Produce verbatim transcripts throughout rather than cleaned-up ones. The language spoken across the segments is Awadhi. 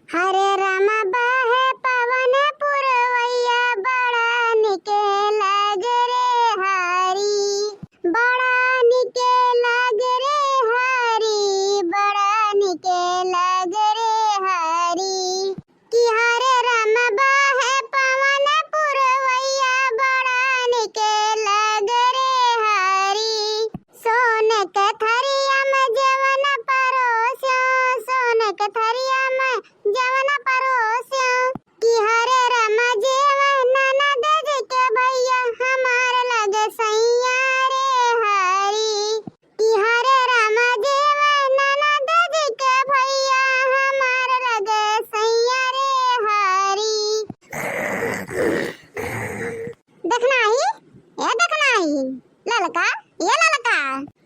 हरे राम बहे पवन पुरवैया, बड़ा निके लाग रे हरी, बड़ा निके लाग रे हरी, बड़ा निके लाग रे हरी। कि हरे राम बहे पवन पुरवैया, बड़ा निके लाग रे हरी। सोन के थरिया में जेवन परोस्यो, सोन के थरिया में जेवन परोस्यो। कि हरे राम जेवन ननद जी के भैया, हमार लगे सैया रे हरी। कि हरे राम जेवन ननद जी के भैया, हमार लगे सैया रे हरी। देखना ही, ए देखना ही, ललका, ए ललका,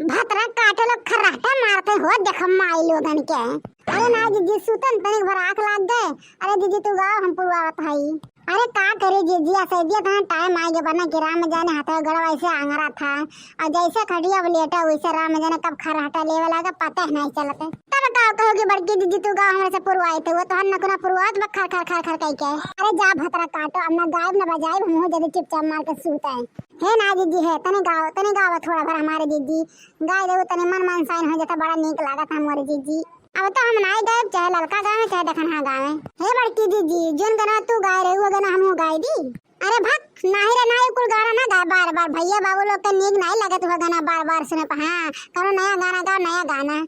भतरा काटे लोग खर्राटा मारते हो, देख माई लोगन के। अरे ना जिज्जी, सुतन तनिक भर आँख लाग गए। अरे जिज्जी, तू गाओ, हम पुरवावत हई। अरे का करे जिज्जी, असैदिया था, टाइम आ गया, बना कि राम जाने हाथ गड़वा ऐसे आंगरा था, और जैसे खटिया अब लेटा, वैसे राम जाने कब खर्राटा लेवे लागे, पता ही नहीं चलते। तब का कहोगे बड़की जिज्जी, तू गाओ, हमरे से पुरवाई थे, वो तो हम नकुना पुरवात बा खर खर खर खर कह के। अरे जा भतरा काटो, अब ना गायब ना बजायब, हम हो जल्दी चुपचाप मार के सूत आए। हे ना जिज्जी, हे तने गाओ, तने गाओ थोड़ा भर हमारे जिज्जी, गाय देबो तने मन मन साइन हो जाता, बड़ा नीक लागत है मोरे जिज्जी। अब तो हम नाई गायब, चाहे ललका गावे, चाहे देखनहा गावे। हे बड़की जिज्जी, जोन गाना तू गाय रही, वो गाना हमहू गाय दी। अरे भक, नाही रे नाही, कुल गाना ना गाय बार बार, भैया बाबू लोग के नीक नाही लगत हुआ गाना बार बार सुने पे। हाँ, कौनो नया गाना गाओ, नया गाना।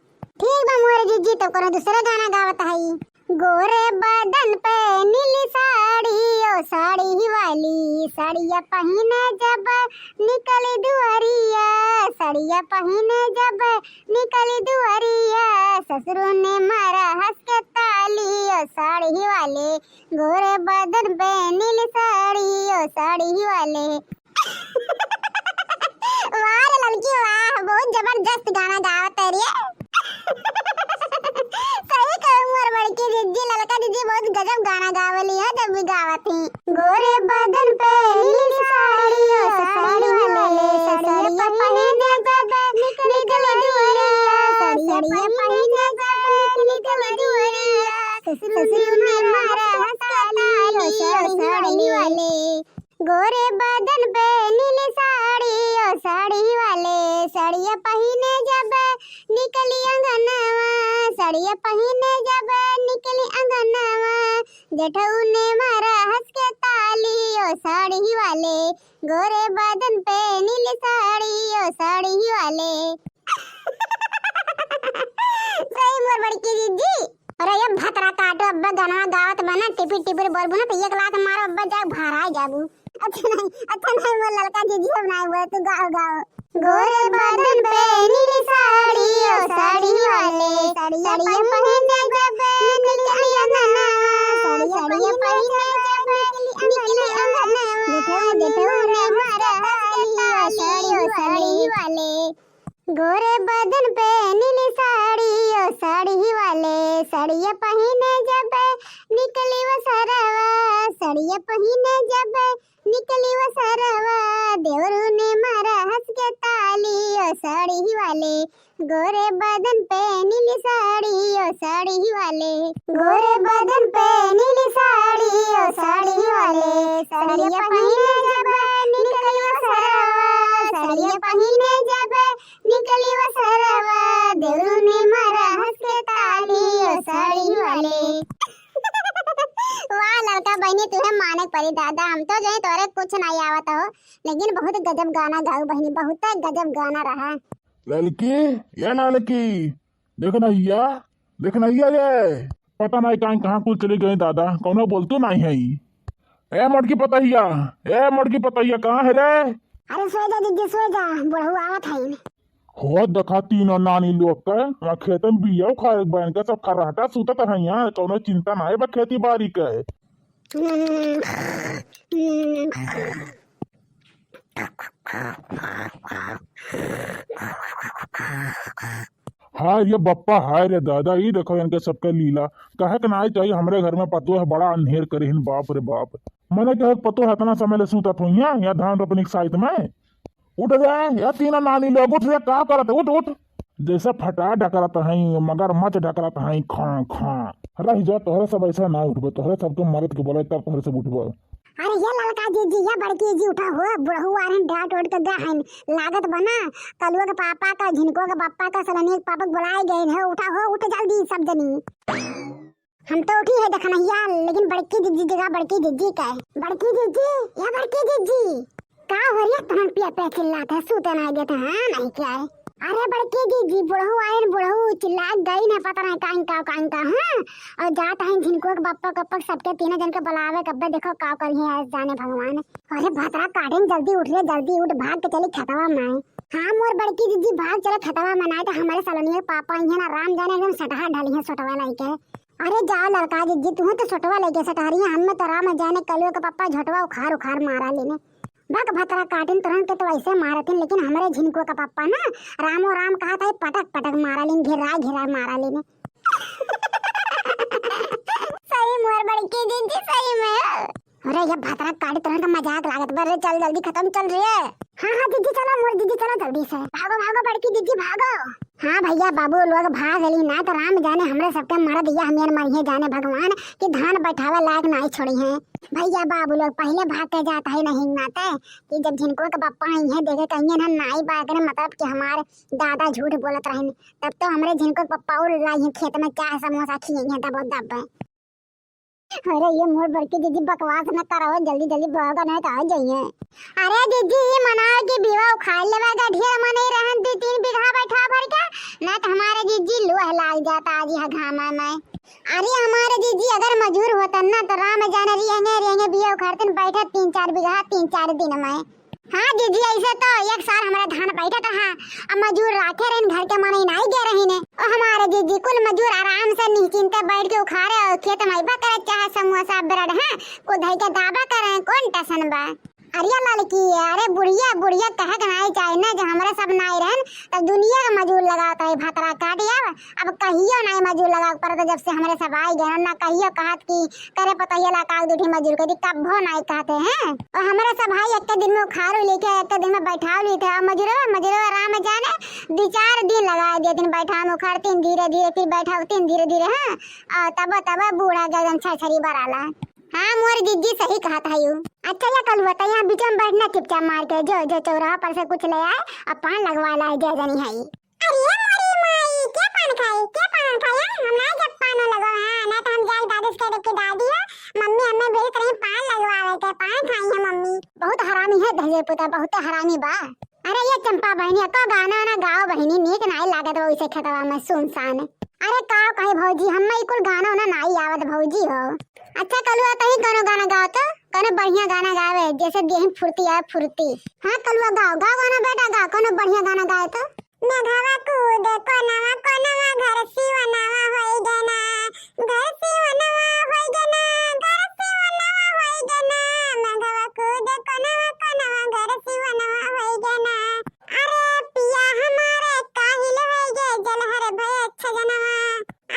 ठीक बा मोरे जिज्जी, तब कौनो दूसरे गाना गावत हई। गोरे बदन पे नीली साड़ी, ओ साड़ी वाली, साड़िया पहिने जब निकली दुआरिया, साड़िया पहिने जब निकली दुआरिया, ससुरो ने मारा हंस के ताली, ओ साड़ी वाले, गोरे बदन पे नीली साड़ी, ओ साड़ी वाले। वाह रे ललकी वाह, बहुत जबरदस्त गाना गावत है रे। सही कहू मोर बड़की जिज्जी, ललका जिज्जी बहुत गजब गाना गावली है, जब भी गावत ही। गोरे बदन पे नीली साड़ी, ओ साड़ी वाले, साड़िया पहिने जब निकली दुआरिया, साड़िया पहिने जब निकली दुआरिया, ससुर ने मारा हंस के ताली, ओ साड़ी वाले। गोरे बदन पे नीली साड़ी, ओ साड़ी वाले, साड़िया पहिने जब निकली अंगनवा, साड़िया पहिने जब निकली अंगनवा, जेठऊ ने मारा हंस के ताली, ओ साड़ी वाले, गोरे बदन पे नीली साड़ी, ओ साड़ी वाले। सही मोर बड़की जिज्जी। अरे ये भतरा काटो, अब्बा गाना गावत बना, टिपिर टिपिर बोलबू ना तो एक लात मारो, अब्बा जाओ भराई जाबू। अच्छा नहीं, अच्छा नहीं मोर ललका जिज्जी, हम नहीं बोले, तू गाओ, गाओ। गोरे बदन पे नीली साड़ी, ओ साड़ी वाले, साड़िया पहिने जब निकली अंगना, साड़िया पहिने जब निकली अंगना, जेठऊ, जेठऊ ने मारा हंस के ताली, ओ साड़ी वाले। गोरे बदन पे नीली साड़ी, ओ साड़ी वाले, साड़िया पहिने जब निकली वो सरवा, साड़िया पहिने जब निकली वो सरवा, देवरू ने मारा हंस के ताली, ओ साड़ी वाले। गोरे बदन पे नीली साड़ी, ओ साड़ी वाले। गोरे बदन पे नीली साड़ी, ओ साड़ी वाले। साड़िया पहिने जब निकली वो सरवा, साड़िया पहिने जब निकली वो सरवा, देवरू ने मारा हंस के ताली, ओ साड़ी वाले। वाह ललका बहिनी, तुहे माने परी दादा, हम तो जो है तोरे कुछ नहीं आवत हो, लेकिन बहुत गजब गाना गाऊ बहिनी, बहुत गजब गाना रहा। ललकी, ये ललकी, देखनहिया, देखनहिया ये। पता नहीं कहाँ, कहाँ कुल चली गई दादा, कौनो बोलतू नहीं है। ए मोटकी पतहिया, ए मोटकी पतहिया, कहाँ है रे? अरे सो जा जिज्जी, सो जा, बुढ़ऊ आवत है। हो देखा तीनों नानी लोग के, वहाँ खेत में बिया उखाड़ के बहन के सब खर्राटा सूतत है यहाँ, कौनो चिंता नहीं बा खेती बाड़ी के। हाय रे बप्पा, हाय रे दादा, ई देखो इनके सबके लीला। कहे के नाई चाहिए, हमरे घर में पतोह है, बड़ा अन्हेर करे हिन, बाप रे बाप। मने कहे पतोह है, इतना समय ले सूतत हुई है, यहाँ धान रोपनी के साइड में। उठ रे, या तीनों नानी लोग, उठ रे, का करत है? उठ, उठ। जैसे फटा ढकरत हई, मगरमच्छ ढकरत हई, खां, खां। रह जा, तोहरे सब ऐसा ना उठबे, तोहरे सबके मरद के बोले तब तोहरे सब उठबे। अरे ये ललका जीजी, ये बड़की जीजी, उठा हो, बुढ़ऊ आ रहन, डांट ओट के गा हन, लागत बना, कलुआ के पापा का, झिनकुआ के पापा का, सलोनिया के पापा के बुलाए गए हैं, उठा हो, उठ जल्दी सब जनी। हम तो उठी है देखनहिया, लेकिन बड़की जीजी जगह बड़की जीजी का है। बड़की जीजी, या बड़की जीजी, का हो रही है? तहन पिया पे चिल्लात है, सूते नहीं देते हैं, नहीं क्या है? अरे बड़की जीजी, बुढ़ऊ आए न, बुढ़ऊ चिल्ला गई न, पता नहीं काइन का, काइन का, हाँ? और जात है झिनकुआ के बप्पा कप्पा सबके तीनों जन के बुलावे, कब्बे देखो का करी है, जाने भगवान। अरे भतरा काटिन, जल्दी उठ रे, जल्दी उठ, भाग के चली खेतवा में। हाँ मोर बड़की जीजी, भाग चले खेतवा में, नहीं तो हमारे सलोनिया के पापा इहे ना राम जाने एकदम सटहा ढाली है सोटवा लाई के। अरे जा ललका जीजी, तू तो सोटवा लेके सटहरिया, हमें तो राम जाने कलुआ के पप्पा झोटवा उखाड़ उखाड़ मारा लेने। भक भतरा काटिन, तोहन के तो ऐसे मारतिन, लेकिन हमरे झिनकुआ का पप्पा ना रामो राम कहा था, पटक पटक मारा लेने, घिरा घिरा मारा लेने। सही मोर बड़की जीजी, सही में। अरे ये भतरा काटी, तोहन का मजाक लागत बा रे, चल जल्दी खत्म चल रे। हाँ हाँ जीजी चलो, मोर जीजी चलो जल्दी से। भागो भागो बड़की जीजी भागो। हाँ भैया बाबू लोग भाग गली ना तो राम जाने हमरे सबके मरद या हमें मरिए जाने भगवान कि धान बैठावे लायक नाई छोड़ी हैं। भैया बाबू लोग पहले भाग के जात है नहीं नाते कि जब झिनकुआ के पप्पा आई हैं देखे कहिए ना नाई बागने मतलब कि हमारे दादा झूठ बोलत रहन तब तो हमरे झिनकुआ के पप्पा और लाई हैं खेत में चाय समोसा खिए हैं दबो दब। अरे ये मोर बड़की दीदी बकवास न करो, जल्दी जल्दी भागो नहीं तो आ जाइए। अरे दीदी ये मनाओ कि बीवा उखाड़ लेवा का ढेर मनई रहन दू तीन बीघा बैठा भर के, ना तो हमारे दीदी लोह लाग जाता आज यह घामा में। अरे हमारे दीदी अगर मजूर होतन ना तो राम जाने रियंगे रियंगे बीवा उखाड़तन बैठे तीन चार बीघा तीन चार दिन में। हाँ दीदी, ऐसे तो एक साल हमारा धान बैठत रहा, अब मजूर राखे रहन, घर के मनई नाई गए रही ने। ओ हमारे दीदी, कुल मजूर आराम से निश्चिंते बैठ के उखाड़े और खेत में अइबा करे, चाहे समोसा, ब्रेड, हाँ, कुल धई के दाबा करे, कौन टेंशन बा? अरे ललकी, अरे बुढ़िया, बुढ़िया कहे के नाई चाही ना, जो हमरे सब नाई रहन, तब दुनिया के मजूर लगावत रही, भतरा काट अब, अब कहियो नाई मजूर लगावे के पड़त, जब से हमरे सब आई गए ना, कहियो कहत कि करे पतोहिया ला काग दूठी मजूर करी, कब्बो नाई कहते हैं। और हमरे सब भाई एक दिन में उखाड़ू लेके, एक दिन में बैठाव लेते हैं। और मजूरवा, मजूरवा राम जाने, दो चार दिन लगा देतिन बैठाव में, उखाड़तिन धीरे धीरे, फिर बैठावतिन धीरे धीरे, हाँ। और तब, तब बूढ़ा गगन छरछरी बराला। हाँ, मोर जीजी सही कहत है यू। अच्छा, या कलुआ, त यहाँ बीच में बैठना चुपचाप मार के, जो, जो चौराहा पर से कुछ ले आए, और पान लगवा लाए, जय जनी है। अरे मोरी माई, के पान खाई, के पान खाई, हाँ? हम ना जब पान लगो, हाँ, ना तो हम जाई दादी से कह देब कि दादी हो, मम्मी हमें भेजत रही पान लगवावे के, पान खाई है मम्मी। बहुत हरामी है दहेज पुता, बहुत हरामी बा। अरे ये चंपा बहिनी, एको गाना ना गाओ बहिनी, नीक नाई लागत बा वैसे खेतवा में सुनसान। अरे का कही भौजी, हमें ई कुल गाना ना नाई आवत भौजी हो। अच्छा कलुआ, तही कोनो गाना गाओ तो, कोनो बढ़िया गाना गावे, जैसे देही फुर्ती आए फुर्ती। हाँ कलुआ गाओ, गाओ गाना बेटा गाओ, कोनो बढ़िया गाना गाए तो। मेघवा कूदे कोनवा कोनवा, घर सिवनवा होई गना, घर सिवनवा होई गना, घर सिवनवा होई गना। मेघवा कूदे कोनवा कोनवा, घर सिवनवा होई गना। अरे पिया हमारे काहिल होई गे, जलहर भय अच्छा जनवा।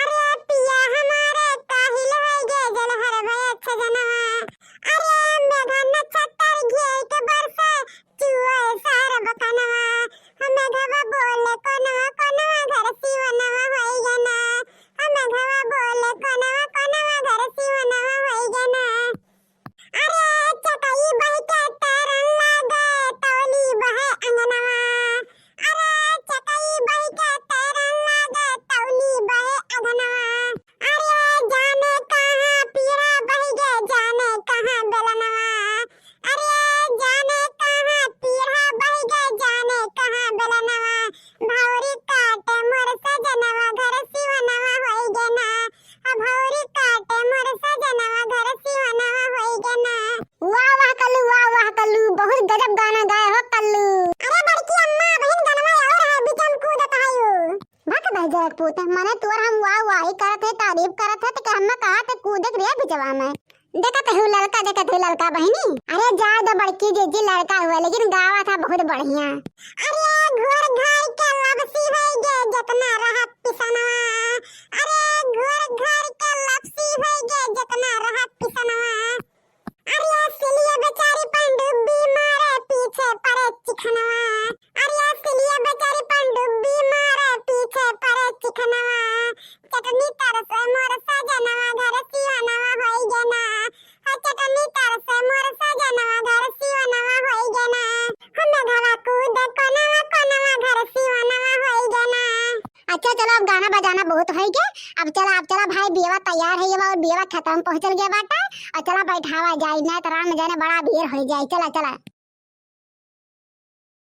अरे पिया हमारे काहिल होई गे, जलहर भय अच्छा जनवा। अरे मेघा नक्षत्र घेर के बरसे, चुए सार बकनवा। हमें घवा बोले कोनवा कोनवा, घर सिवनवा होई गना। हमें घवा बोले कोनवा कोनवा, घर सिवनवा होई गना। अरे चकई बहि के तैरन लागे, तौली बहे अंगनवा। अरे चकई बहि के तैरन लागे, तौली बहे अंगनवा। अरे जाने कहाँ पीरा बहि गे, जाने कहाँ बेलनवा। अरे जाने कहाँ पीरा बहि गे, जाने कहाँ बेलनवा। भौरी काटे मोर सजनवा, घर सिवनवा होई गना। आ भौरी काटे मोर सजनवा, घर सिवनवा होई गना। वाह, वाह कल्लू, वाह, वाह कल्लू, बहुत गजब गाना गाए हो कल्लू। अरे बड़की अम्मा, बहिन गनवा और है, बीच में कूदत है यू। भक बह जाए पूत, मने तोर हम वाह वाही करत है, तारीफ करत है, तो हम कहा थे कूदे के रे बिचवा में। देखत है ललका, देखत है ललका बहिनी। अरे जा दो बड़की जीजी, ललका हुआ लेकिन गावा था बहुत बढ़िया। अरे घोर घाई के लपसी होई गे, जितना रहा पिसनवा। अरे घोर घाई के लपसी होई गे, जितना रहा पिसनवा। अरे सिलिया बेचारी पनडुब्बी मारे, पीछे पड़े चिखनवा। अरे सिलिया बेचारी पनडुब्बी मारे, अच्छा चला, अब गाना बजाना बहुत होइ गया, अब चला, अब चला भाई, बियवा तैयार है ये बा और बियवा खेतवा में पहुँचल गया बाटा, और चला बैठावा जाई, नहीं तो राम जाने बड़ा भीड़ होइ जाई। चला चला।